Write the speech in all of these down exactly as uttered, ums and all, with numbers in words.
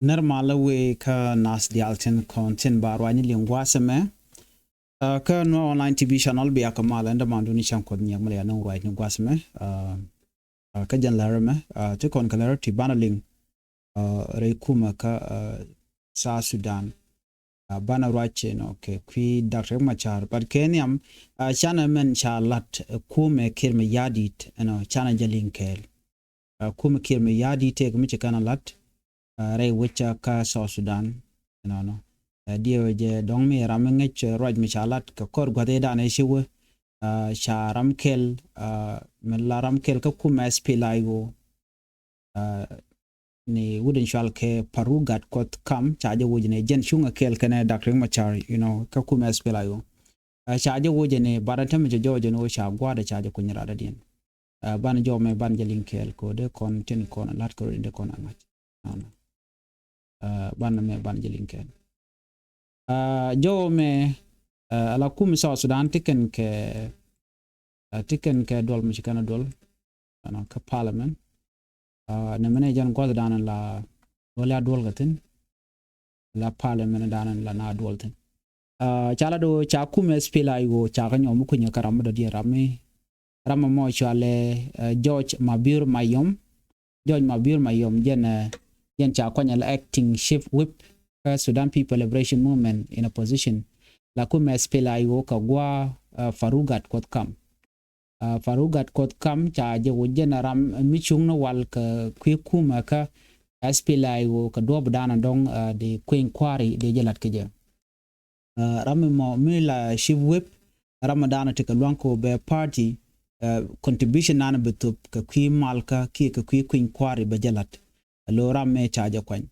Nɛr malä wëë kä nath diaal tin kɔn tin ba ruacni liŋ gua̱a̱th ɛmɛ. Kä Nuer Online T V channel bia kä malä ɛn däman duni cäŋ kuɔth nyiɛk mi lɛ ya nuŋ ruacni gua̱a̱th ɛmɛ. Kä jɛn lär ɛmɛ ti kɔn kɛ lär ti banɛ liŋ rɛy kumɛ kä South Sudan. Banɛ ruac ɛnɔ kɛ kui̱ Doctor Riek Machar, but kɛ nhiam canɛ mɛn ca lat kumɛ Kiir Mayardit ɛnɔ canɛ jɛ liŋ kɛɛl. Kumɛ Kiir Mayardit tëëk mi ci kɛn a lat rɛy wecä kä South Sudan ɛnɔnɔ. Diɛw jɛ dɔ̱ŋ mi ram mi ŋäc ruac mi ca lat kɛ kɔr gua̱th ëëdan ëë ci wee ca ram kɛl, mi la ram kɛl kä kumɛ S P L A I O. Ni wut in cual kɛ Parugat Kuoth Kam ca jɛ wuc ni jɛn cuŋ a kɛɛl kɛnɛ Doctor Riek Machar, you know, kä kumɛ S P L A I O. Ca jɛ wuc ni barɛ tɛmɛ cɛ jɔɔc ni wä ca gua̱dɛ ca jɛ kuny radä diɛn. Ban jɔɔmɛ ban jɛ liŋ kɛɛl kɛ wä dee kɔn tin kɔn lat kɛ rɔ dee kɔn a ŋa̱c. Ban mɛ ban jɛ liŋ kɛɛl. Jɔɔmɛ ala kumɛ South Sudan ti kɛn kɛ ti kɛn kɛ duɔl mi ci kɛn a duɔl ɛnɔ kä parliament. Nɛ mɛnɛ jɛn gua̱th dan la duɔl ya duɔl kɛ thin la parliament dan la na duɔl thin. Ca la do ca kumɛ S P L A I O ca kä nyɔm mi kunyɛ kä ram mi dɔ̱diɛ ram mi ram mi mɔ cualɛ George Mabior Mayom. George Mabior Mayom jɛn jɛn ca kuany la acting chief whip kä Sudan People Liberation Movement in opposition. La kumɛ S P L A I O kɛ gua̱ Parugat Kuoth Kam. Parugat Kuoth Kam ca jɛ wuc jɛn ram mi cuŋ ni wal kɛ kui̱ kumɛ kä S P L A I O kɛ duɔp danɔ dɔŋ di kueny kua̱ri di jɛ lat kɛ jɛ. Ram mi mɔ mi la chief whip ram mi danɔ ti kɛ luaŋ kɛ wä bɛ party contribution nanɔ bɛ thop kɛ kui̱ malkä kiɛ kɛ kui̱ kueny kua̱ri bɛ jɛ lat. Lo ram mi ca jɛ kuany.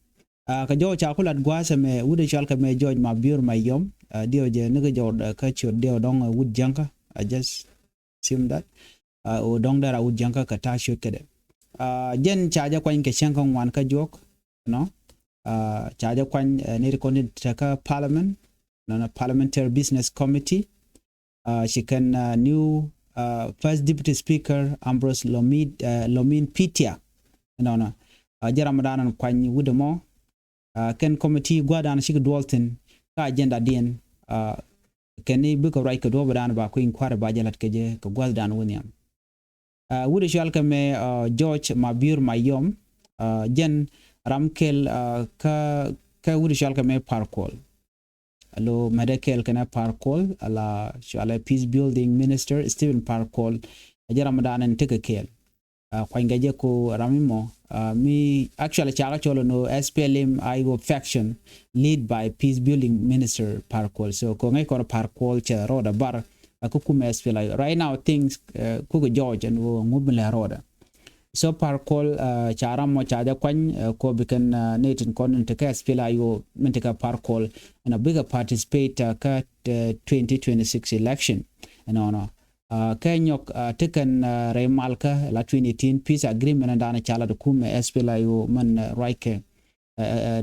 Kɛ jɔw ca ku lat gua̱a̱th ɛmɛ wut ɛ cual kɛ mɛ George Mabior Mayom. Diɛw jɛ ni kɛ jɔw kä ciöt diɛw dɔŋ wut jäŋkä. I just assume that. O dɔŋ dɛr a wut jäŋkä kɛ ta̱a̱ ciöt kädɛ. Jɛn ca jɛ kuany kɛ cäŋ kä ŋuan kä juɔk. Nɔ ca jɛ kuany ni ri kɔn ni tekä parliament nɔnɔ parliamentary business committee. Ci kɛn new first deputy speaker Ambrose Lomid Lomin Pitia. Nɔnɔ jɛ ram dan kuany wut ɛmɔ. Kɛn committee gua̱dan cikɛ duɔl thin kä agenda diɛn. Kɛn ni bikɛ ruac kɛ duɔp dan ba kui̱ inquiry ba jɛ lat kɛ jɛ kɛ gua̱dan wä nhiam. Wut cual kɛ mɛ George Mabior Mayom. Jɛn ram kɛl kä kä wut cual kɛ mɛ Par Kuol. Lo mɛdɛ kɛl kɛnɛ Par Kuol ala cualɛ peace building minister Stephen Par Kuol. Jɛ ram dan in tekɛ kɛl. Kuany kɛ jɛ ko ram mi mɔ mi actually ca kä cɔl no S P L M I O faction led by peace building minister Par Kuol. So ko ŋäc kɔn Par Kuol cɛ rɔɔdɛ bar a kä kumɛ S P L A I O. Right now things kukɛ jɔɔc ɛn wä ŋu mi lɛ rɔɔdɛ. So Par Kuol ca ram mɔ ca jɛ kuany ko bi kɛn ni tin kɔn in tekɛ S P L A I O min tekɛ Par Kuol ɛn a bikɛ participate kä twenty twenty-six election. Ɛnɔnɔ kɛ nyɔk ti kɛn rɛy malkä la twenty eighteen peace agreement dan ca lat kumɛ S P L A I O min ruackɛ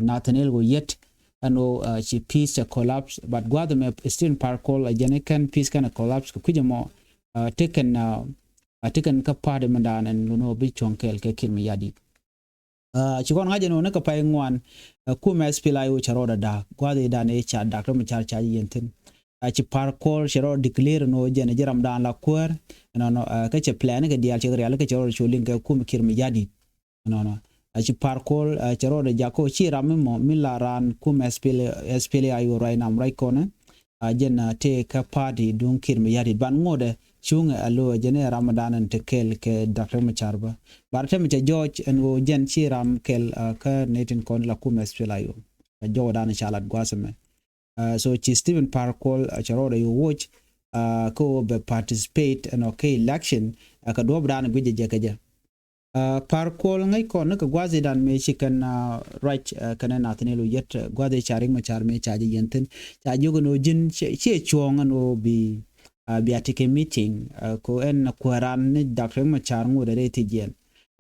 Nathaniel Oyet. Ɛn wä ci peace cɛ collapse but gua̱th ɛmɛ Stephen Par Kuol a jɛn kɛn peace kɛn collapse kɛ kui̱c ɛmɔ. Ti kɛn ti kɛn kä party mi dan ɛn lun wä bi cuɔ̱ŋ kɛɛl kɛ Kiir Mayardit. Ci kɔn ŋa̱c ɛn wä ni kɛ pay ŋuan kumɛ S P L A I O cɛ rɔɔdɛ da̱a̱k gua̱th i̱ dan i̱ ca Doctor Machar ca ji̱ yɛn thi̱n. Ci Par Kuol cɛ rɔɔdɛ declare ɛn wä jɛn ji̱ ram dan la kuäär. Ɛnɔnɔ kä cɛ plan kɛ diaal cɛ kɛ rial kä cɛ rɔɔdɛ cu liŋ kɛ kumɛ Kiir Mayardit. Ɛnɔnɔ ci Par Kuol cɛ rɔɔdɛ jak kä ci ram mi mɔ mi la raan kumɛ S P L A I O ruac nam ruac kɔnɛ. Jɛn tëë kä party duŋ Kiir Mayardit ban ŋotdɛ cuŋɛ a lo̱ jɛn ɛ ram mi dan ɛn te kɛɛl kɛ Doctor Machar bä. Bar tɛmɛ cɛ jɔɔc ɛn ɣöö jɛn ci ram kɛl kä ni tin kɔn la kumɛ S P L A I O. Jɔɔc dan ca lat gua̱a̱th ɛmɛ. So ci Stephen Par Kuol cɛ rɔɔdɛ yo̱ woc kä ɣöö bɛ participate ɛn ɔ kɛ election kɛ duɔ̱ɔ̱p dan guic jɛ jɛ kɛ jɛ. Par Kuol ŋäc kɔn ni kɛ gua̱a̱th i̱ dan mëë ci kɛn ruac kɛnɛ Nathaniel Oyet gua̱a̱th i̱ ca Riek Machar mëë ca jɛ yɛn thi̱n ca jiök ɛn ɣöö ji̱n ciɛ cuɔ̱ɔ̱ŋ ɛn ɣöö bi bia ti kɛ meeting. Ko ɛn kuääran ni Doctor Riek Machar ŋot rɛy thi̱c yɛn.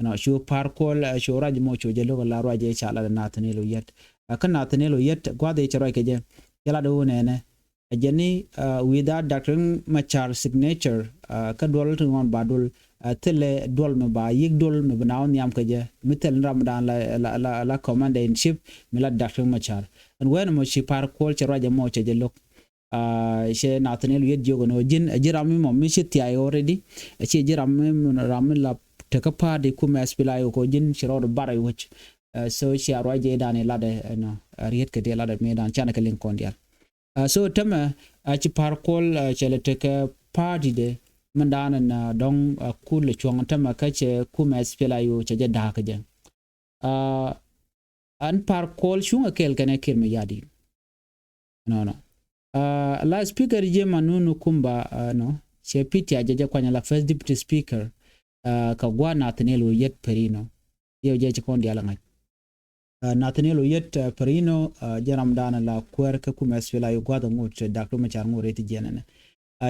Ɛnɔ cu Par Kuol cu ruac mɔ cu jɛ lo̱k la ruac i̱ ca lat Nathaniel Oyet. Kä Nathaniel Oyet gua̱a̱th i̱ cɛ ruac kɛ jɛ cɛ lat ɣöö nɛnɛ Ɛ jɛn ni without Doctor Machar signature, kä duɔl ti ŋuan ba duɔl, thilɛ duɔl mi ba yik duɔl mi bi na wä nhiam kɛ jɛ, mi thil ni ram dan la, la, la, la commander in chief mi la Doctor Machar. Ɛn wɛn mɔ ci Par Kuol cɛ ruacɛ mɔ cɛ jɛ lo̱k. Cɛ Nathaniel Oyet jiök ɛn ɣöö ji̱n ɛ ji̱ ram mi mɔ mi ci thiay already. Ɛ ci ji̱ ram mi, ram mi la tekä party kumɛ SPLA-IO kɛ ɣöö ji̱n ci rɔɔd bar iwec. So ci a ruac jɛ dan ilatdɛ ɛnɔ, riet kɛ ti ilatdɛ mi dan canɛ kɛ liŋ kɔn diaal. So tämɛ a ci Par Kuol cɛ lɛ tekɛ party dɛ mi dan ɛn dɔ̱ŋ a kul lɛ cuɔ̱ŋ tämɛ kä cɛ kumɛ SPLA-IO cɛ jɛ da̱a̱k kɛ jɛ. Ɛn Par Kuol cuŋ a kɛɛl kɛnɛ Kiir Mayardit. Nɔnɔ. La speaker jɛ ma nunu kumba nɔ cɛ Peter jɛ jɛ kuany la first deputy speaker. Ka gua̱a̱th Nathaniel Oyet Perino. Yɛ jɛ ci kɔn diaal ŋa̱c. Nathaniel Oyet Perino jɛ ram dan la kuɛɛr kä kumɛ SPLA-IO gua̱a̱th ŋot Doctor Machar ŋot rɛy ti jiɛn ɛnɛ.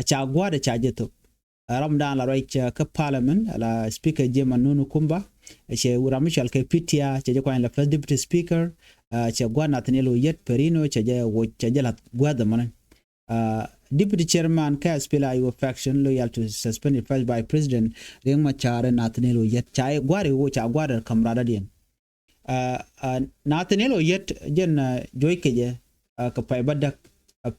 Ca gua̱a̱th ca jɛ thop. Ram dan la ruac kä parliament la speaker jɛ ma nunu kumba. Cɛ ram mi cɔal kɛ Peter cɛ jɛ kuany la first deputy speaker. Cɛ gua̱a̱th Nathaniel Oyet Perino cɛ jɛ woc cɛ jɛ lath gua̱a̱th mɔnɛ. Deputy chairman kä SPLA-IO faction loyal to suspended first by president Riek Machar Nathaniel Oyet ca gua̱a̱th iwec ca gua̱a̱th kamradiɛn. Nathaniel Oyet jɛn juɔc kɛ jɛ kɛ pay bädäk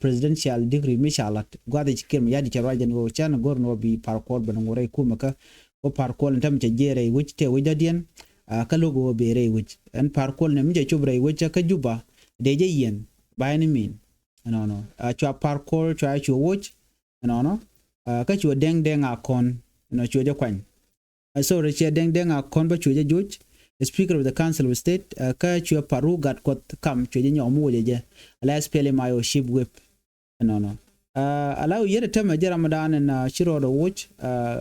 presidential decree mi ca lat gua̱a̱th ci Kiir Mayardit cɛ ruac jɛn ɣöö cɛn go̱r ni ɣöö bi Par Kuol ben ŋot rɛy kumɛ kä. Ɣöö Par Kuol ɛn tämɛ cɛ jiɛɛr rɛy wec tɛ wec dädiɛn. Kä lo̱k ɣöö ben rɛy wec ɛn Par Kuol nɛ mi cɛ cop rɛy wec kä Juba. Dee jɛ yiɛn by any mean. Ɛnɔnɔ cua Par Kuol cua cu woc. Ɛnɔnɔ kä cuɛ Dɛŋ Dɛŋ Akɔn ɛnɔ cuɛ jɛ kuany. Sorry, ciɛ Dɛŋ Dɛŋ Akɔn bä cuɛ jɛ joc, Speaker of the Council of State. Kä cuɛ Paru Gatkuɔth Kam cuɛ jɛ nyɔk mi wocɛ jɛ ala SPLM-IO chief whip. Ɛnɔnɔ ala Oyet tämɛ jɛ ram dan ɛn ci rɔɔdɛ woc.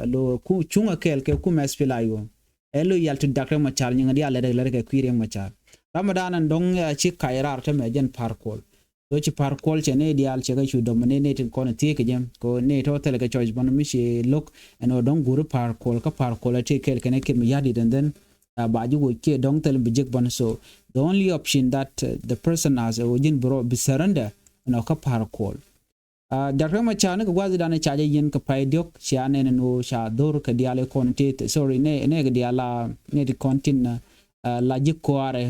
Lo cuŋ a kɛɛl kɛ kumɛ SPLA-IO. Ɛ loyal to Doctor Machar nyiŋ diaal lɛt lɛt kɛ kui̱ Riek Machar. Ram dan ɛn dɔ̱ŋ ci kac raar tämɛ jɛn Par Kuol. So ci Par Kuol cɛ nɛy diaal cɛ kɛ cu dominate nɛy tin kɔn thiee kɛ jɛ kɛ nɛy tɔ̱ thilɛ kɛ choice bɔn mi ci lo̱k. Ɛn ɣöö dɔ̱ŋ guuri Par Kuol kä Par Kuol a tëë kɛɛl kɛnɛ Kiir Mayardit and then ba ji̱ woc kiɛ dɔ̱ŋ thilɛ bi jek bɔn. So the only option that the person has ɛ ɣöö ji̱n bi rɔ bi surrender ɛn ɣöö kä Par Kuol. Doctor Machar ni kɛ gua̱thidan ca jɛ yiɛn kɛ pay diɔ̱k cia nɛn ɛn ɣöö ca dho̱r kɛ diaal ɛ kɔn ti sorry nɛ nɛ kɛ diaal la nɛ ti kɔn tin la ji̱ kɔaarɛ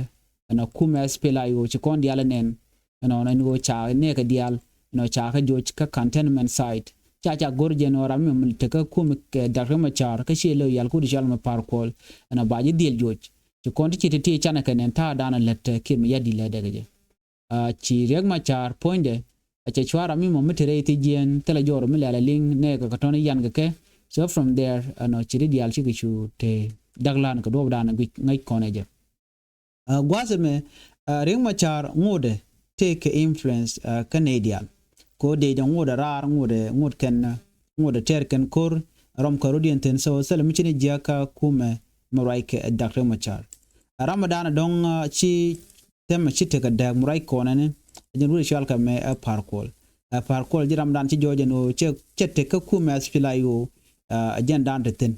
ɛn a kumɛ SPLA-IO ci kɔn diaal ɛ nɛn. Ɛnɔ ɛn ɣöö ca nɛɛkɛ diaal ɛnɔ ca kä joc kä cantonment site ca ca go̱r jɛ ɛnɔ ram mi tekä kum kɛ Doctor Machar kä ciɛ loyal kut cɔal mɛ Par Kuol. Ɛnɔ ba ji̱ dhiel joc ci kɔn ti ci ti ti canɛ kɛ nɛn ta̱a̱ danɛ lät Kiir Mayardit lɛ dɛkɛ jɛ. Ci Riek Machar puɔ̱nydɛ a cɛ cua̱r ram mi mɔ mi te rɛy thi jiɛɛn thilɛ jɔɔr mi lɛl a liŋ nɛɛkɛ kɛ tɔ̱ni yan kɛ kɛ. So from there ɛnɔ ci ti diaal cikɛ cu te dak lan kɛ duɔp danɛ guic ŋäc kɔn ɛ jɛ. Gua̱a̱th ɛmɛ Riek Machar ŋotdɛ tëëkɛ influence kä nɛy diaal. Kɛ ɣöö dee jɛ ŋotdɛ raar ŋotdɛ ŋot kɛn ŋotdɛ tɛɛr kɛn ko̱r rɔm kɛ rɔ̱diɛn thi̱n so thilɛ mi ci ni jiäk kä kumɛ mi ruac kɛ Doctor Machar. Ram mi daanɛ dɔ̱ŋ ci thɛmɛ ci tekɛ dääk mi ruac kɔnɛ ni jɛn wut cɔal kɛ mɛ ɛ Par Kuol. Ɛ Par Kuol ji̱ ram dan ci jɔɔc ɛn ɣöö cɛ tek kä kumɛ SPLA-IO. Ɛ jɛn dan te thi̱n.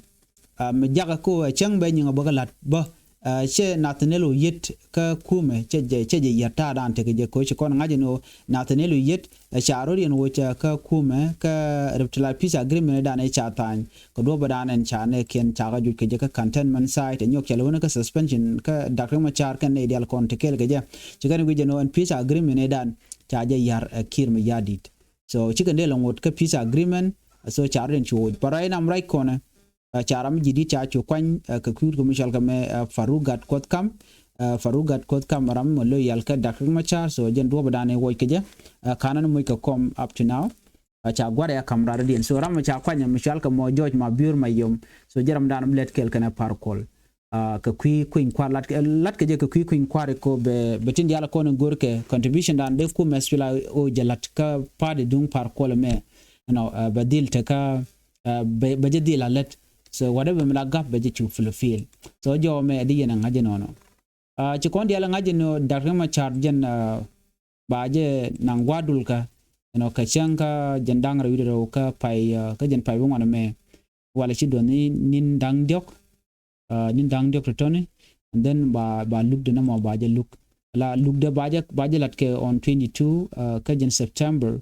Mi jakä ko ɛ cäŋ bɛ nyiŋ ɛ bä kä la̱t bä. Cɛ Nathaniel Oyet kä kumɛ cɛ jɛ cɛ jɛ yɛt ta̱a̱ dan tekɛ jɛ ko ci kɔn ŋa̱c ɛn ɣöö Nathaniel Oyet ɛ ca rot yɛn woc kä kumɛ kä revitalized peace agreement dan ɛ ca tha̱a̱ny kɛ duɔ̱p dan ɛn ca nɛ kiɛn ca kä juc kɛ jɛ kä cantonment site ɛ nyɔk cɛ lɛ wänä kä suspension kä Doctor Machar kɛn nɛ dial kɔn te kɛɛl kɛ jɛ. Ci kɛn guic ɛn ɣöö ɛn peace agreement ɛ dan ca jɛ ya̱r ɛ Kiir Mayardit. So cikɛ dee lɛ ŋot kä peace agreement. So ca rot yɛn ci woc but right now right kɔnɛ. Ca ram ji̱ di̱t ca cu kuany kɛ kui̱ wut kɛ mi cɔal kɛ mɛ Paru Gatkuɔth Kam. Paru Gatkuɔth Kam ram mɔ loyal kɛ Doctor Machar so jɛn duɔ̱p dan ɛ woc kɛ jɛ. Kanɛ ni moc kɛ kɔm up to now. Ca gua̱r ya kam rat diɛn so ram mɔ ca kuany mi cɔal kɛ mɔ George Mabior Mayom so jɛ ram dan mi lɛt kɛl kɛnɛ Par Kuol. Kɛ kui̱ kui̱ny kua̱r lat kɛ jɛ kɛ kui̱ kui̱ny kua̱r ko bɛ tin dial kɔn in go̱r kɛ contribution dan dee kumɛ SPLA-IO jɛ lat kä party duŋ Par Kuol mɛ. Ɛnɔ bɛ dhil te kä bɛ jɛ dhil a lät. So whatever mi la gap bɛ jɛ cu fulfill. So jɔw mɛ di yɛn a ŋa̱c jɛ nɔnɔ. Ci kɔn dial a ŋa̱c jɛ nɔ Doctor Machar jɛn ba jɛ naŋ gua̱a̱r dul kä ɛnɔ kɛ cäŋ kä jɛn da̱ŋ rɛw wi̱cdɛ rɛw kä pay kä jɛn pay bi ŋuan mɛ. Walɛ ci duɔth ni ni̱n da̱ŋ diɔ̱k. Ni̱n da̱ŋ diɔ̱k tɔ̱tɔ̱ni and then ba ba luk dɛ nɔmɔ ba jɛ luk la luk dɛ ba jɛ ba jɛ lat kɛ on twenty two kä jɛn September.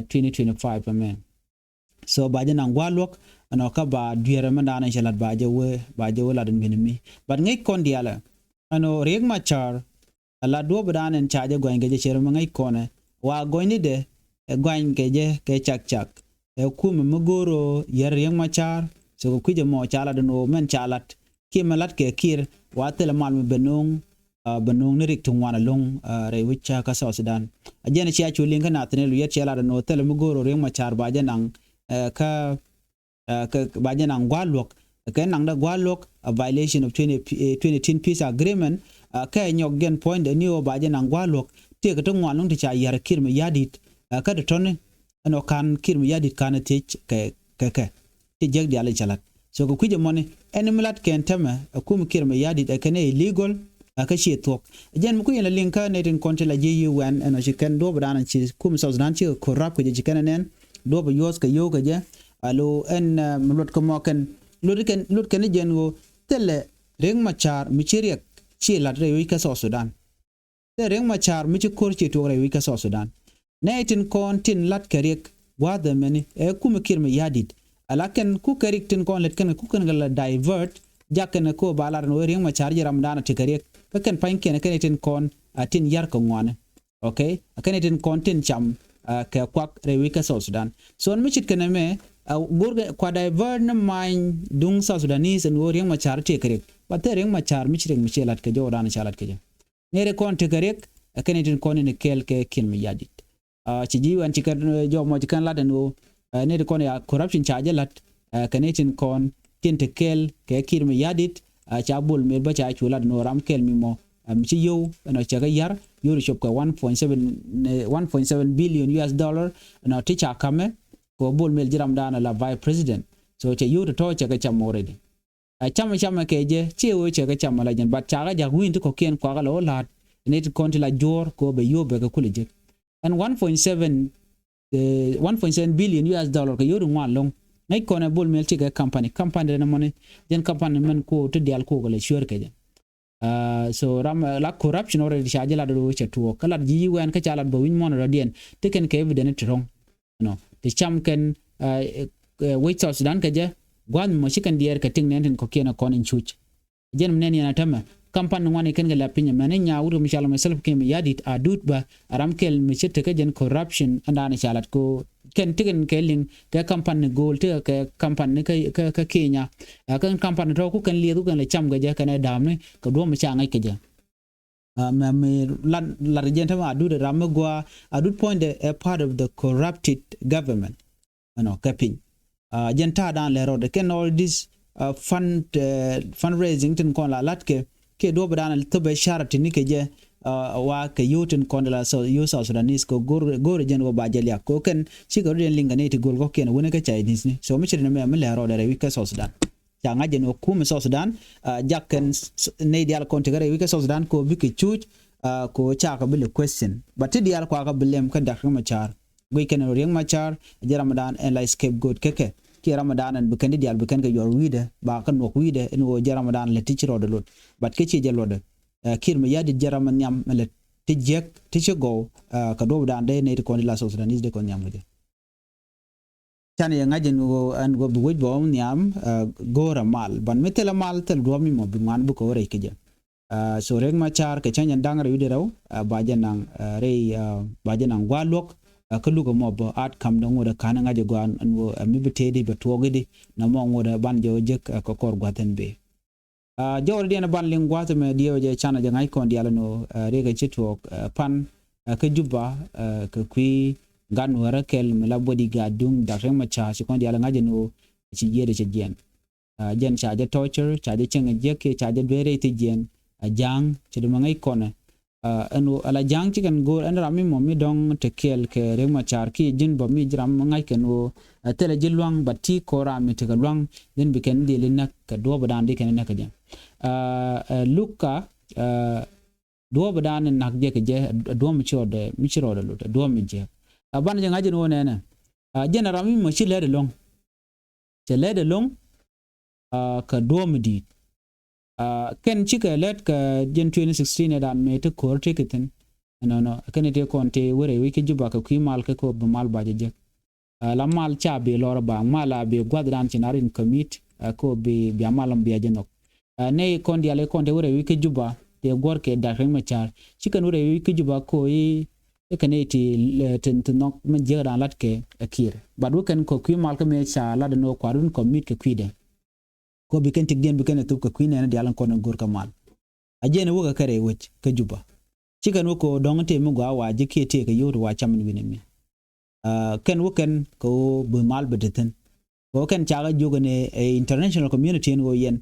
twenty twenty-five ɛmɛ. So ba jɛ naŋ gua̱a̱r luɔ̱k ɛnɔ kä ba dueerɛ mɛn da̱a̱n cɛ la̱t ba jɛ wee, ba jɛ wee la̱t in minɛ mi. But ŋäc kɔn diaalɛ ɛnɔ Riek Machar, a la duɔ̱ɔ̱p dan in ca jɛ gɔny kɛ jɛ cɛ rɛ mi ŋäc kɔnɛ wa gɔny ni dɛ. Ɛ gɔny kɛ jɛ kɛ cak cak. Ɛ kumɛ mi go̱o̱r ɣöö yɛr Riek Machar. So kɛ kui̱c ɛmɔ ca lat ɛn ɣöö mɛn ca lat kiɛ mɛ lat kɛ Kiir wa thilɛ mal mi bɛ no̱o̱ŋ, bɛ no̱o̱ŋ ni rik ti ŋuan ɛlɔ̱ŋ rɛy wi̱c kä South Sudan. A jɛn cia cu liŋ kä Nathaniel Oyet cia lat ɛn ɣöö thilɛ mi go̱o̱r ɣöö Riek Machar ba jɛ naŋ kä ba jɛ naŋ gua̱a̱r luɔ̱k. Kɛ naŋdä gua̱a̱r luɔ̱k a violation of twenty, twenty eighteen peace agreement. Kɛ nyɔk jɛn puɔ̱nydɛ ni ɣöö ba jɛ naŋ gua̱a̱r luɔ̱k. Tiɛɛkɛ ti ŋuan luŋ ti ca yar Kiir Mayardit kä ti tɔ̱ni ɛn ɣöö ka̱n Kiir Mayardit ka̱n thiec kɛ kɛ kɛ ti jiäk diaal i̱ cɛ la̱t. So kɛ kui̱c ɛmɔni ɛn mi la̱t kɛn tɛmɛ ɛ kum Kiir Mayardit ɛ kɛn ɛ illegal. Kä ciɛ thuɔ̱k jɛn mi kui̱ yɛn la liŋ kä nɛy tin kɔn ti la ji̱ UN ɛn ɣöö ci kɛn duɔ̱ɔ̱p dan ci kum South Sudan cikɛ corrupt kɛ jɛ ci kɛn ɛ nɛn. Duɔ̱ɔ̱p ɛ yuɔ̱th kɛ yio̱w kɛ jɛ. Alo ɛn mi luɔt kɛ mɔ kɛn luɔt kɛn luɔt kɛn i̱ jɛn ɣöö thilɛ Riek Machar mi ci Riek ci la̱t rɛy wec kä South Sudan. Thilɛ Riek Machar mi ci ko̱r ci tuɔɔk rɛy wec kä South Sudan. Nɛy tin kɔn tin la̱t kɛ Riek gua̱a̱th ɛmɛni ɛ kumɛ Kiir Mayardit. Ala kɛn kukɛ rik tin kɔn lät kɛn kukɛn kɛ la divert. Jak kɛn kɛ ba lar ni wee Riek Machar ji̱ ram dan a ti kɛ Riek kä kɛn pa̱ny kɛn kɛn tin kɔn a tin yar kɛ ŋuani. Okay, a kɛn tin kɔn tin cam kɛ kuak rɛy wec kä South Sudan. So ɛn mi cit kɛn ɛmɛ a go̱r kɛ kua divert ni many duŋ South Sudanese ɛn wee Riek Machar ti kɛ Riek. Ba thilɛ Riek Machar mi ci Riek mi ci lat kɛ jɔw dan ca lat kɛ jɛ. Nɛy ti kɔn tekɛ Riek ɛ kɛn tin kɔn in kɛɛl kɛ Kiir Mayardit. Ci ji̱ wɛn ci kɛn jɔw mɔ ci kɛn lat ɛn ɣöö nɛy ti kɔn ya corruption ca jɛ lat. Kɛ nɛy tin kɔn tin te kɛɛl kɛ Kiir Mayardit. Ca Bol Mel bä ca cu lat ɛn ɣöö ram kɛl mi mɔ mi ci yio̱w ɛn ɣöö cɛ kɛ yar yio̱w ti cop kɛ one point seven, one point seven billion U S dollar ɛn ɣöö ti ca kamɛ. Kɛ Bol Mel ji̱ ram dan la vice president. So cɛ yio̱w ti tɔ̱ cɛ kɛ cam already. Ɛ camɛ camɛ kɛ jɛ ciɛ wee cɛ kɛ camɛ la jɛn, but cakɛ jak wi̱i̱n ti kɔ̱kiɛn kuakä la wä la̱a̱t. Ni ti kɔn ti la juɔ̱ɔ̱r kɛ wä bɛ yio̱o̱p bɛ kɛ kulɛ jek. Ɛn one point seven, one point seven billion U S dollar kɛ yio̱o̱ri ŋuan lo̱ŋ. Ŋäc kɔn ɛ Bol Mel ti kɛ company, company rɛn ɛmɔni jɛn company mɛn kuɔ ti diaal kuɔ kɛ lɛ cueer kɛ jɛ. So ram la corruption already ca jɛ lat rɔ cɛ tuɔɔk kä lat ji̱ UN kä ca lat bä wi̱ny muɔ̱n rɔ̱diɛn ti kɛn kɛ evidence ti ro̱ŋ. Nɔ ti cam kɛn wec South Sudan kɛ jɛ gua̱a̱th mi mɔ ci kɛn diɛɛr kɛ tiŋ nɛn tin kɔ̱kiɛn ɛ kɔn in cuc. Jɛn mi nɛn yɛn a tämɛ kam pan ni ŋuan ikɛn kɛ lɛ piny ɛmɛn inya wut kɛ mi ca lɔ mɛ self kɛ mi yadit a dut bä a ram kɛl mi ci tekä jɛn corruption ɛndan ca lat ko kɛn tikɛn kɛ liŋ kɛ kam pan ni go̱o̱l tikɛ kɛ kam pan ni kä Kenya. Ɛ kɛn kam pan ni tɔ̱ ku kɛn lieth ku kɛn lɛ cam kɛ jɛ kɛn ɛ da̱a̱m ni kɛ duɔ̱m mi ca ŋäc kɛ jɛ. Mɛ mi lat lat jɛn tämɛ adut ram mi gua adut puɔ̱nydɛ ɛ part of the corrupted government. Ɛnɔ kɛ piny jɛn ta̱a̱ dan lɛ rɔɔdɛ kɛn all this fund, fundraising tin kɔn la lat kɛ kiɛ duɔ̱p dan thop ɛ charity ni kɛ jɛ. Wa kɛ yio̱w tin kɔn la yio̱w South Sudanese kɛ go̱r jɛn wä ba jɛ liak kɛ kɛn cikɛ rɔɔdɛ liŋ kɛ ni ti go̱l kɔ̱kiɛn wä ni kɛ Chinese ni so mi ci ri ni mɛ mi lɛ rɔɔdɛ rɛ wi̱c kɛ South Sudan. Ca ŋa̱c jɛn ɣöö kumɛ South Sudan jak kɛn nɛy diaal kɔn tekɛ rɛy wi̱c kä South Sudan kɛ ɣöö bikɛ cuc kɛ ɣöö cakɛ bi lɛ question. But ti diaal kuakä bi lɛm kä Dak Riek Machar. Guic kɛn ɣöö Riek Machar jɛ Ramadan ɛn la scapegoat kä kɛ kiɛ Ramadan ɛn bi kɛn ti diaal bi kɛn kɛ yuɔr wi̱i̱dɛ ba kä nuɔk wi̱i̱dɛ ɛn ɣöö jɛ Ramadan lɛ ti ci rɔɔdɛ luɔt. But kä ciɛ jɛ luɔtdɛ. Kiir Mayardit jɛ ram nhiam mɛ lɛ ti jiäk ti ci gɔw kɛ duɔ̱pdan dee nɛy ti kɔn ti la South Sudanese dee kɔn nhiam kɛ jɛ. Can yɛ ŋa̱c ɛn ɣöö ɛn ɣöö bi wec bɛ ɣɔm nhiam go̱o̱rɛ mal ban mi thilɛ mal thil duɔ̱ɔ̱p mi mɔ bi ŋuan bikɛ wä rɛc kɛ jɛ. So Riek Machar kɛ cäŋ jɛn da̱ŋ rɛw wi̱cdɛ rɛw ba jɛ naŋ rɛy ba jɛ naŋ gua̱a̱r luɔ̱k. Kä luk ɛmɔ bä at kam dɔ̱ŋ ŋot ɛ ka̱n ŋa̱c ɛ gɔaa ɛn ɣöö ɛ mi bi tëëdi bɛ tuɔɔk i̱di. Nɔmɔ ŋot ɛ ban jɛ wä jek ɛ kɛ kɔr gua̱th ɛn bëë. Jɔwäridiɛn ɛ ban liŋ gua̱a̱th ɛmɛ diɛw jɛ canɛ jɛ ŋa̱c kɔn diaal ɛn ɣöö riɛkɛ ci tuɔɔk pan kä Juba kɛ kui̱ gat nuäärä kɛl mi la bodyguard duŋ Dak Riek Machar ci kɔn diaal ɛ ŋa̱c ɛn ɣöö ci yiëëdɛ cɛ jiɛn. Jɛn ca jɛ torture ca jɛ cieŋ ɛ jiäk kiɛ ca jɛ dueer rɛy thi jiɛn. Ja̱a̱ŋ ci dämɛ ŋäc kɔnɛ. Ɛn ɣöö ala ja̱a̱ŋ cikɛn go̱o̱r ɛn ram mi mɔ mi dɔ̱ŋ te kɛɛl kɛ Riek Machar kiɛ ji̱n bä mi ji̱ ram mi ŋa̱c kɛn ɣöö thilɛ ji̱ lua̱ŋ bä ti kɔn ram mi tekɛ lua̱ŋ. Ji̱n bi kɛn dhil inäk kɛ duɔ̱ɔ̱p dan di kɛn inäk kɛ jɛ. Luka duɔ̱ɔ̱p dan in na̱k jɛ kɛ jɛ duɔ̱ɔ̱p mi ci rɔɔdɛ mi ci rɔɔdɛ lut duɔ̱ɔ̱p mi jiäk. Banɛ jɛ ŋa̱c in ɣöö nɛnɛ jɛn ram mi mɔ ci lɛt ɛlɔ̱ŋ. Cɛ lɛt ɛlɔ̱ŋ kɛ duɔ̱ɔ̱p mi di̱i̱t. Kɛn cikɛ lɛt kɛ jɛn twenty sixteen ɛ dan mëë ti ko̱r ti kɛ thi̱n. Ɛnɔnɔ kɛn ti kɔn ti wä rɛy wec kä Juba kɛ kui̱ mal kɛ kɛ ɣöö bi mal ba jɛ jek. Ɛ, la mal ca bi lɔr a baaŋ, mal a bi gua̱thdan ci na rin commit, ɛ, kɛ ɣöö bi, bia mal ɔm bia jɛ nhɔk. Ɛ, nɛy kɔn diaal i̱ kɔn ti wä rɛy wec kä Juba ti guɔ̱r kɛ Dak Riek Machar. Ci kɛn wä rɛy wec kä Juba kɛ ɣöö i̱, i̱ kɛn i̱ ti, ɛ, ti, ti nhɔk mi jiäkdan lat kɛ, ɛ, Kiir. But wä kɛn kɛ kui̱ mal kä mëë ca lat ɛn ɣöö kua̱r wun commit kɛ kui̱dɛ. Kɛ ɣöö bi kɛn tikdiɛn bi kɛn ɛ thop kɛ kui̱ nɛɛni diaal in kɔn in go̱r kɛ mal. A jiɛn wä kɛ kɛ rɛy wec kä Juba. Ci kɛn wä kɛ ɣöö dɔ̱ŋ tëë mi gɔaa wa ji̱ kiɛ tëë kɛ yio̱w ti wa cam in wi̱n ɛmɛ. Ɛ, kɛn wä kɛn kɛ ɣöö bi mal bi te thi̱n. Kɛ ɣöö kɛn cakɛ jiök ɛn ɛ, ɛ international community ɛn ɣöö yɛn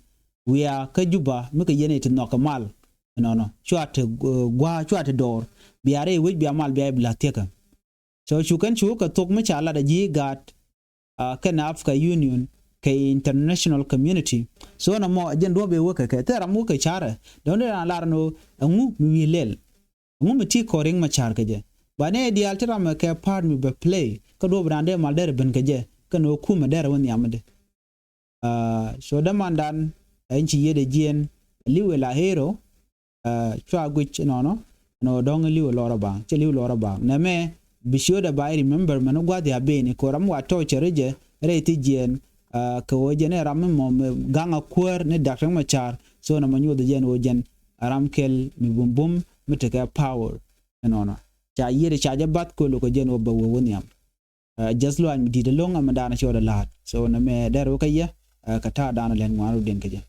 wiaa kä Juba mi kɛ yɛn ɛ ti nhɔk kɛ mal. Ɛnɔnɔ cua te, ɛ, gua̱a̱ cua te dɔɔr. Bia rɛy wec bia mal bia i̱ bi la̱th thiäkä. So cu kɛn cu kɛ thok mi ca lat a ji̱ gaat, ɛ, kɛn Africa Union kɛ international community. So nɔmɔ a jɛn duɔ̱p ëë wä kɛ kɛ thil ram wä kɛ carɛ dɔ̱ŋ dee raan lar ɛn ɣöö ɛŋu mi wi̱i̱ lɛl. Ɛŋu mi ti kɔn Riek Machar kɛ jɛ. Ba nɛy diaal ti ram ɛ kɛ part mi bɛ play kä duɔ̱p raan dee mal derɛ ben kɛ jɛ kɛn ɣöö kumɛ derɛ wä nhiamdɛ. Ɛ, so dämandan ɛn ci yiëëdɛ jiɛn li̱w ɛ la hero. Ɛ, cua guic ɛnɔnɔ ɛn ɣöö dɔ̱ŋ li̱w ɛ lɔr a baaŋ cɛ li̱w lɔr a baaŋ nɛmɛ. Bi ciötdɛ ba i̱ remember mɛn i̱ gua̱th ya ben i̱ ko̱r ram wa tɔ̱ cɛ ri jɛ rɛy thi jiɛn. Ɛ, kɛ ɣöö jɛn ɛ ram mi mɔ mi gaŋ a kuäär ni Dak Riek Machar. So nɔmɔ nyuɔth jɛn ɣöö jɛn ɛ ram kɛl mi bumbum mi tekɛ power. Ɛnɔnɔ ca yiëëdɛ ca jɛ bath köl kɛ jɛn ɣöö bɛ wee wä nhiam. Ɛ, just luany mi di̱t ɛlɔ̱ŋ ɛmɛ daanɛ cɔɔdɛ la̱a̱t. So nɛmɛ dɛr wä kä yɛ, ɛ, kɛ ta̱a̱ daanɛ lɛn ŋuan rɔ diɛn kɛ jɛ.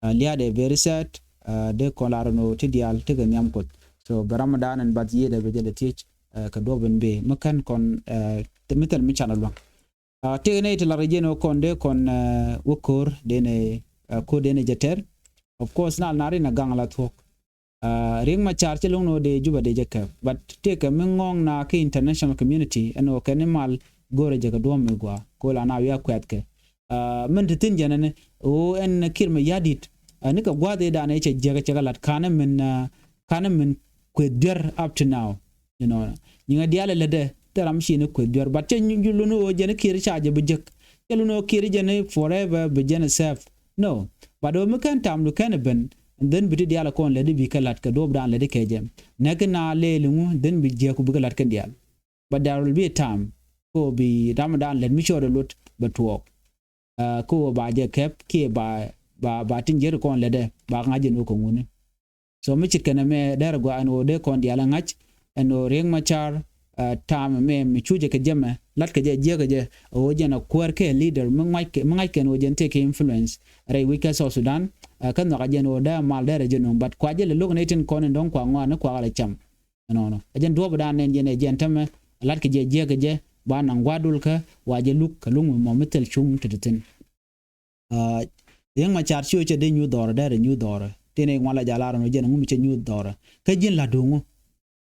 Ɛ, lia̱a̱dɛ very sad, ɛ, dee kɔn lar ɛn ɣöö ti diaal tekɛ nhiam Kuoth. So bɛ ram daanɛ ɛn bath yiëëdɛ bɛ jɛ lɛ thiec, ɛ, kɛ duɔ̱p ɛn bëë mi kän kɔn, ɛ, mi thil mi canɛ lua̱ŋ. Ɛ, tëëkɛ nɛy ti lar kɛ jɛn ɣöö kɔn dee kɔn, ɛ, wä ko̱r dee nɛ, ɛ, ko̱r dee nɛ jɛ tɛr. Of course nal na rin a gaŋ la thuɔ̱k. Ɛ, Riek Machar cɛ lo̱ŋ ni ɣöö dee Juba dee jɛ kɛp. But tëëkɛ mi ŋɔ̱ɔ̱ŋ na kä international community ɛn ɣöö kɛn i̱ mal go̱o̱rɛ jɛ kɛ duɔ̱ɔ̱m mi gɔaa. Ko̱ la na wi̱i̱ a kuɛ̈thkɛ. Ɛ, min ti thi̱n jɛn ɛn ɣöö ɛn Kiir Mayardit. Ɛ, ni kɛ gua̱a̱th i̱ da̱a̱n i̱ cɛ jiäk cɛ kɛ la̱t ka̱n i̱ min, ɛ, ka̱n i̱ min kueth duer up to now. You know, nyiŋɛ diaal ɛ lätdɛ thil ram ci ni kueth duer. But cɛ nyu luni ɣöö jɛn i̱ Kiir ca jɛ bi jek. Cɛ luni ɣöö Kiir jɛn i̱ forever bi jɛn i̱ safe. No. But ɣöö mi kɛn tamdu kɛn i̱ ben. And then bi ti diaal ɛ kɔn lätdi bi kɛ la̱t kɛ duɔ̱ɔ̱pdan lätdi kɛ jɛ. Näk kɛ na lɛɛl iŋu, then bi jiäk ku bi kɛ la̱t kɛn diaal. But there will be a time. Kɛ ɣöö bi ramdan lät mi cɔɔdɛ lot bɛ tuɔɔk. Ɛ, kɛ ɣöö ba jɛ kɛp kiɛ ba, ba, ba tin jiäk kɔn lätdɛ ba ŋa̱c jɛ ni ɣöö kɛ ŋuni. So mi ce̱tkɛ nɛmɛ dɛr gɔaa ɛn ɣöö dee kɔn diaal ɛ ŋa̱c ɛn ɣöö Riek Machar, ɛ, ta̱a̱m ɛmɛ mi cu jɛ kɛ jɛ mɛ la̱t kɛ jɛ jiäk kɛ jɛ ɣöö jɛn a kuäär kɛ leader mi ŋa̱c kɛ, mi ŋa̱c kɛn ɣöö jɛn tëëkɛ influence rɛy wec kä South Sudan. Ɛ, kä nhɔakä jɛn ɣöö dee mal dɛr ɛ jɛ nööŋ, but kua jɛ lɛ lo̱k nɛy tin kɔn in dɔ̱ŋ kua ŋɔaani kua kɛ lɛ cam. Ɛnɔnɔ ɛ jɛn duɔ̱ɔ̱pdan nɛn jɛn ɛ jɛn tämɛ la̱t kɛ jɛ jiäk kɛ jɛ ba naŋ gua̱a̱r dol kä wa jɛ luk kɛ luŋ mi mɔ mi thil cuŋ ti ti thi̱n. Ɛ, Riek Machar ci ɣöö cɛ dee nyuuth dhɔrɛ, dee rɛ nyuuth dhɔrɛ. Tin ɛ ŋuan la jalar ɛn ɣöö jɛn ŋu mi cɛ nyuuth dhɔrɛ. Kä ji̱n la̱t duŋu.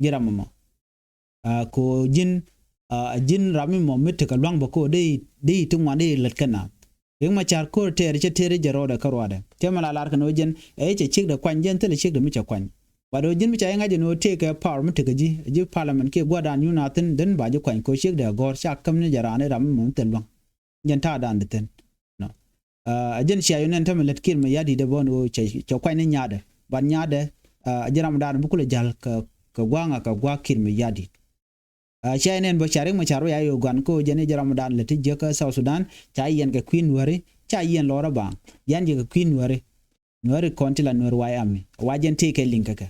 Ji̱ ram ɛmɔ. Ɛ, kɛ ɣöö ji̱n, ɛ, ji̱n ram mi mɔ mi tekɛ lua̱ŋ bä kɛ ɣöö dee, dee ti ŋuan dee lät kä naath. Riek Machar ko̱r tɛɛr cɛ tɛɛr jɛ rɔɔdɛ kä ruaadɛ. Tëë mɛ la lar kɛn ɣöö jɛn ɛ cɛ ciekdɛ kuany, jɛn thilɛ ciekdɛ mi cɛ kuany. But ɣöö ji̱n mi ca jɛ ŋa̱c ɛn ɣöö tëëkɛ power mi tekɛ ji̱, ji̱ parliament kiɛ gua̱a̱rdan nyuuth naath thi̱n, then ba ji̱ kuany kɛ ɣöö ciekdɛ gɔ̱r ca käm ni jɛ raan i̱ ram mi mɔ mi thil lua̱ŋ. Jɛn ta̱a̱dan di thi̱n. Nɔ. Ɛ, ɛ jɛn cia yun nɛn tämɛ lät Kiir Mayardit ɛ bä ni ɣöö cɛ, cɛ kuany ni nyaadɛ. But nyaadɛ, ɛ, ɛ ji̱ ramdan bi kulɛ ja̱l kɛ, kɛ gua̱a̱ŋ a kɛ gua̱a̱k Kiir Mayardit. Ɛ, cia yun nɛn bä ca Riek Machar bä ya yɛ gua̱n kä ɣöö jɛn i̱ ji̱ ramdan lät ti jiäk kä South Sudan, ca yɛn kɛ kui̱ Nuääri, ca yɛn lɔr a baaŋ. Yɛn jɛ kɛ kui̱ Nuääri. Nuääri kɔn ti la Nuer White Army. Wa jɛn tëëkɛ liŋ kɛ kɛ.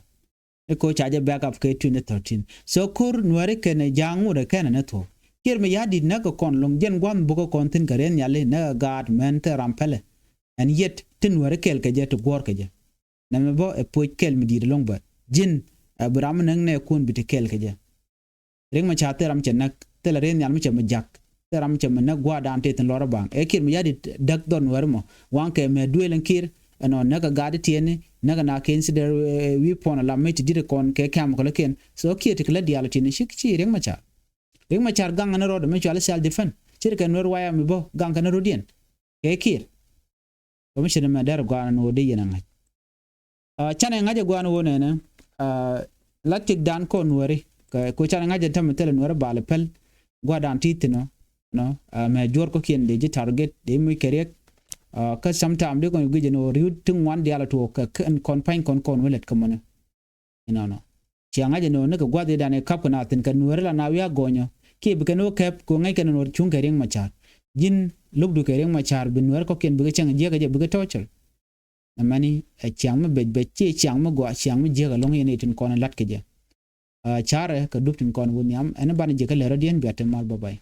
I̱ ko̱ ca jɛ back up kɛ twenty thirteen. So ko̱r Nuääri kɛnɛ ja̱a̱ŋ ŋut ɛ kɛnɛ ni thuɔ̱k. Kiir Mayardit näk kɛ kɔn lo̱ŋ jɛn gua̱a̱th buk kɛ kɔn thi̱n kɛ riɛn nhiali näk kɛ gaat mɛn thil ram pɛlɛ. And yet ti Nuääri kɛɛl kɛ jɛ ti guɔ̱ɔ̱r kɛ jɛ. Nɛmɛ bä ɛ puɔ̱c kɛl mi di̱i̱t ɛlɔ̱ŋ bä. Ji̱n ɛ bi ram mi näk nɛɛkun bi ti kɛɛl kɛ jɛ. Riek Machar thil ram cɛ näk, thilɛ riɛn nhial mi cɛ mi ja̱k, thil ram mi cɛ mi näk gua̱a̱rdan tëë thi̱n lɔr a baaŋ. Ɛ Kiir Mayardit däk dhɔr Nuääri mɔ. Waŋ kɛ mɛ duëël ɛn Kiir, ɛnɔ näk ɛ gaat tiɛɛni, näk ɛ na kɛn ci dee, ɛ, weapon a la mec ti di̱t ɛ kɔn kɛ kɛm kɔlä kɛn. So Kiir ti kɛ lät diaal tiɛɛni ci, ci Riek Machar. Riek Machar gaŋ kɛn rɔɔdɛ mi cual i̱ self defense. Ci ri kɛ Nuer White Army bä gaŋ kɛn rɔɔdiɛn. Kɛ Kiir. Kɛ mi ci ni mɛ dɛr gua̱a̱n ni ɣöö dee yɛn a ŋa̱c. Ɛ, canɛ ŋa̱c ɛ gua̱a̱n ɣöö nɛnɛ, ɛ, la tikdan kɔn Nuääri. Kɛ, kɛ canɛ ŋa̱c ɛ tämɛ thilɛ Nuääri bal ɛ päl. Gua̱a̱rdan ti thi̱n ɔ, nɔ, ɛ, mɛ juɔ̱ɔ̱r kɔ̱kiɛn dee ji̱ target, dee muc kɛ riɛk. Ɛ, kä sometime dee kɔn guic ɛn ɣöö ri̱wt ti ŋuan diaal ɛ tuɔɔk kɛ kɛn kɔn pa̱ny kɔn kɔn wä lät kä mɔnɛ. Inɔnɔ. Ciɛ ŋa̱c ɛn ɣöö ni kɛ gua̱th ëëdan ɛ ka̱p kɛ na thi̱n kɛ Nuäärä la na wi̱i̱ a gɔnyɔ. Kiɛ bi kɛn ɣöö kɛp kɛ ɣöö ŋäc kɛn ɛn ɣöö cuŋ kɛ Riɛk Macar. Ji̱n lo̱kdu kɛ Riɛk Macar bi Nuäärä kɔ̱kiɛn bikɛ cäŋ jiäkä jɛ bikɛ torture. Amäni ɛ ciaŋ mi bec bec, ciɛ ciaŋ mi gɔaa, ciaŋ mi jiäk ɛlɔ̱ŋ, yɛn ɛ tin kɔn ɛ la̱t kɛ jɛ. Ɛ, carɛ kɛ dup tin kɔn wä nhiam, ɛn banɛ jɛ kɛ lɛ rɔ̱diɛn, bia te mal, bye bye.